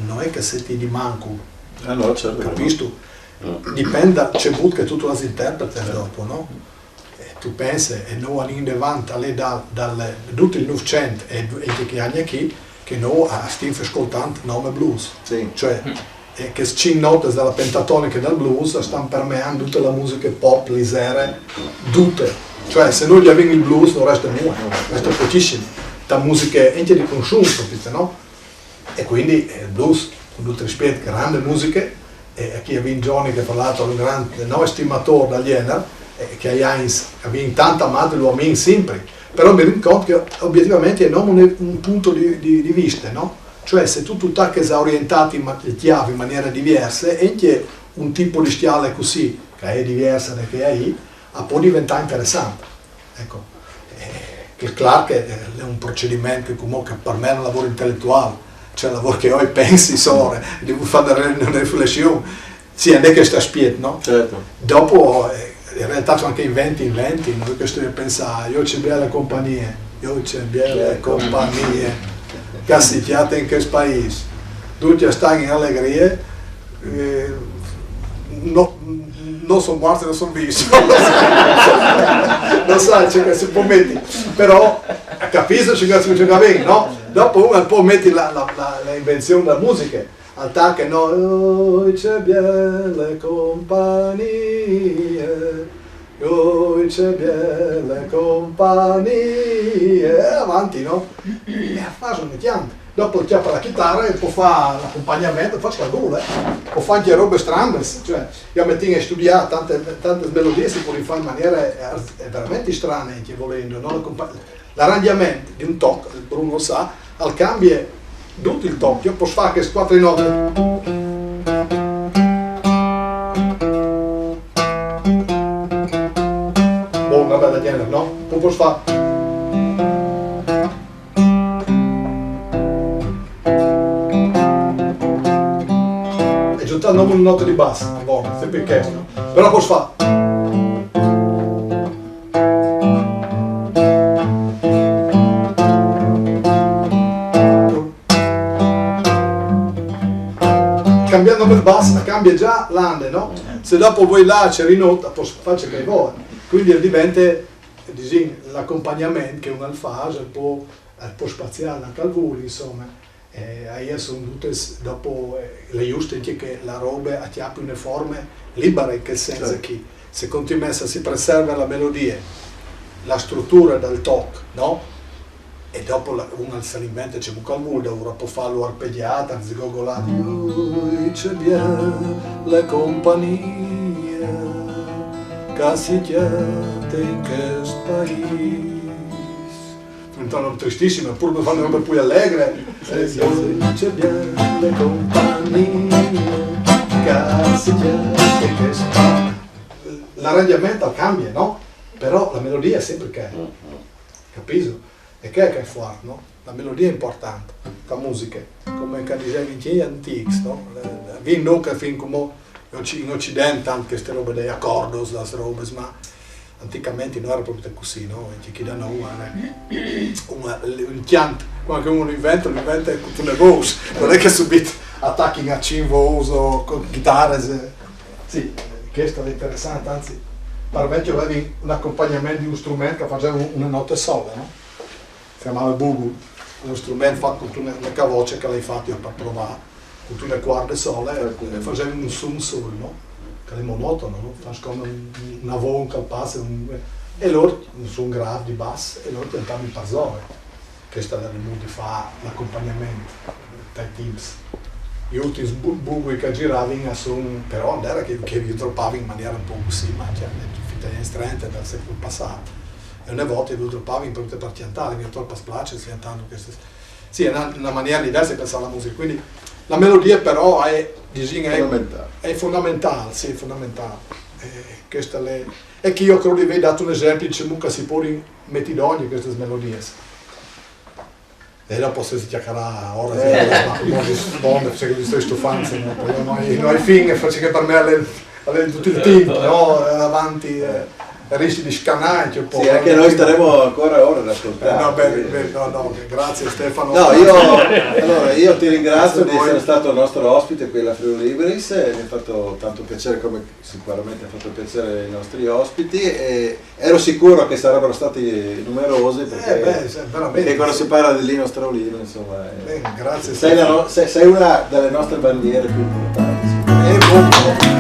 non è che se ti di manco, Ah, no, certo. Capisci? Dipende da che modo che tu le interpreti dopo, no? E tu pensi, e noi andiamo avanti lì dal, dal, tutto il Novecento e, e che anni qui, che noi stiamo ascoltando nome blues. Sì. Cioè, e che cinque note dalla pentatonica del blues stanno permeando tutta la musica pop, leggera, tutte. Cioè, se noi abbiamo il blues, non resta nulla, resta pochissimo. La musica è anche di consumo, capito, no? E quindi eh, il blues, con tutto rispetto, grande musica, e qui abbiamo Johnny che tra l'altro è un grande, no, estimatore del genere, e che a Heinz abbiamo tanto amato, lo amiamo sempre, però mi rendo conto che obiettivamente è un, un punto di, di, di vista, no? Cioè se tu ti attacchi a orientare in, in maniera diversa, e anche un tipo di stiale così, che è diversa da che hai, può diventare interessante. Ecco, eh, che è chiaro che è un procedimento che comunque per me è un lavoro intellettuale, cioè un lavoro che io pensi solo, devo fare una riflessione, sì, non è che sta spiet, no? Certo. Dopo, eh, in realtà c'è anche inventi, inventi, noi che stiamo a pensare, io c'è belle compagnie, io c'è belle compagnie, che si chiate in che paese, tutti stanno in allegria, eh, no, non sono morti, non sono visti. Non so, c'è che si può mettere, però capisco ciò che si bene, no? Dopo uno può mettere la, la, la, la invenzione della musica, al tacco, no, noi c'è belle compagnie, noi c'è belle compagnie, e avanti, no? E fa un pianto. Dopo chiappa la chitarra e può fare l'accompagnamento, fa qualcosa, eh. Può fare anche robe strane, cioè, io mi tengo a studiare tante, tante melodie, si può rifare in maniere eh, veramente strane, anche volendo, no? L'arrangiamento di un toc, Bruno sa, al cambia tutto il toc, io posso fare che quattro note. Boh, una bella genere, no? Poi posso fare e giuntando una nota di basso, bon, sempre questo. Però posso fare. Cambiando il basso cambia già l'ande, no? Se dopo voi là c'è rinota, posso fare che vuoi. Quindi diventa, diciamo, l'accompagnamento che un alfage può, può spaziare anche al volo, insomma. Eh, io sono tutte dopo eh, le giuste che la roba acchiappi una forma libera in quel senso certo. Che secondo me se si preserva la melodia, la struttura del toc, no? E dopo la, uno se l'inventa, c'è buca al mondo, ora può farlo arpeggiata, zigogolata. Ui, c'è belle compagnie, che si chiate in questo paese. Diventano tristissime, pur per fare robe più allegre. Sì, sì, sì. C'è belle compagnie, che si chiate che sta. L'arrangiamento cambia, no? Però la melodia è sempre quella. Capito? E che è che è forte, no? La melodia è importante, la musica, come che diceva anche gli antichi, no? Fin noi che fin come in Occidente, anche queste robe degli accordi, queste robe, ma anticamente non era proprio così, no? Anche chi da noi era un, un chianto, quando uno inventa, lo inventa con una voce, non è che subito attacchi a cinque voci con chitarre, sì, questo è interessante, anzi, per me c'era un accompagnamento di un strumento che faceva una nota sola, no? Si chiamava bugu, uno strumento fatto con una, una cavoce che l'hai fatto io per provare, con una quarta sola e, e facevi un sum sol, no? Che è monotono, no? Fa come un, una vonca al passo un, e loro un sun grave di basso e loro cantavi per zone. Questo era il modo di fare l'accompagnamento dai teams. Gli ultimi bu- bugui che giravano sono, però non era che, che vi troppavi in maniera un po' così, ma cioè, finta strente dal secolo passato. E una volta vi troppavi proprio per piantare, mi troppa splace, si tanto che si... Sì, è una, una maniera diversa di pensare alla musica, quindi la melodia però è, diciamo, è, Fondamentale. È fondamentale, sì, è fondamentale. Eh, questa è, è che io credo di aver dato un esempio, diciamo, che si può mettere ogni queste melodie. E dopo se si chiacchierà ora, eh, ma non si risponde, perché mi sto stufando, no? Poi non hai, non hai fine, perché per me è, è tutto il tempo, no? Avanti, eh, rischi di scanare anche un po'. Sì, anche noi staremo ancora ore ad ascoltare. No, bene, bene, no, no, grazie Stefano. No, io, allora, io ti ringrazio di essere stato il nostro ospite qui alla Friuli Liberis, mi ha fatto tanto piacere, come sicuramente ha fatto piacere ai nostri ospiti, e ero sicuro che sarebbero stati numerosi, perché, Eh, beh, se- veramente. Perché quando si parla di Lino Straulino, insomma, eh, Bene, grazie sei, la Stefano. no- sei, sei una delle nostre bandiere più importanti. Eh, boh, boh.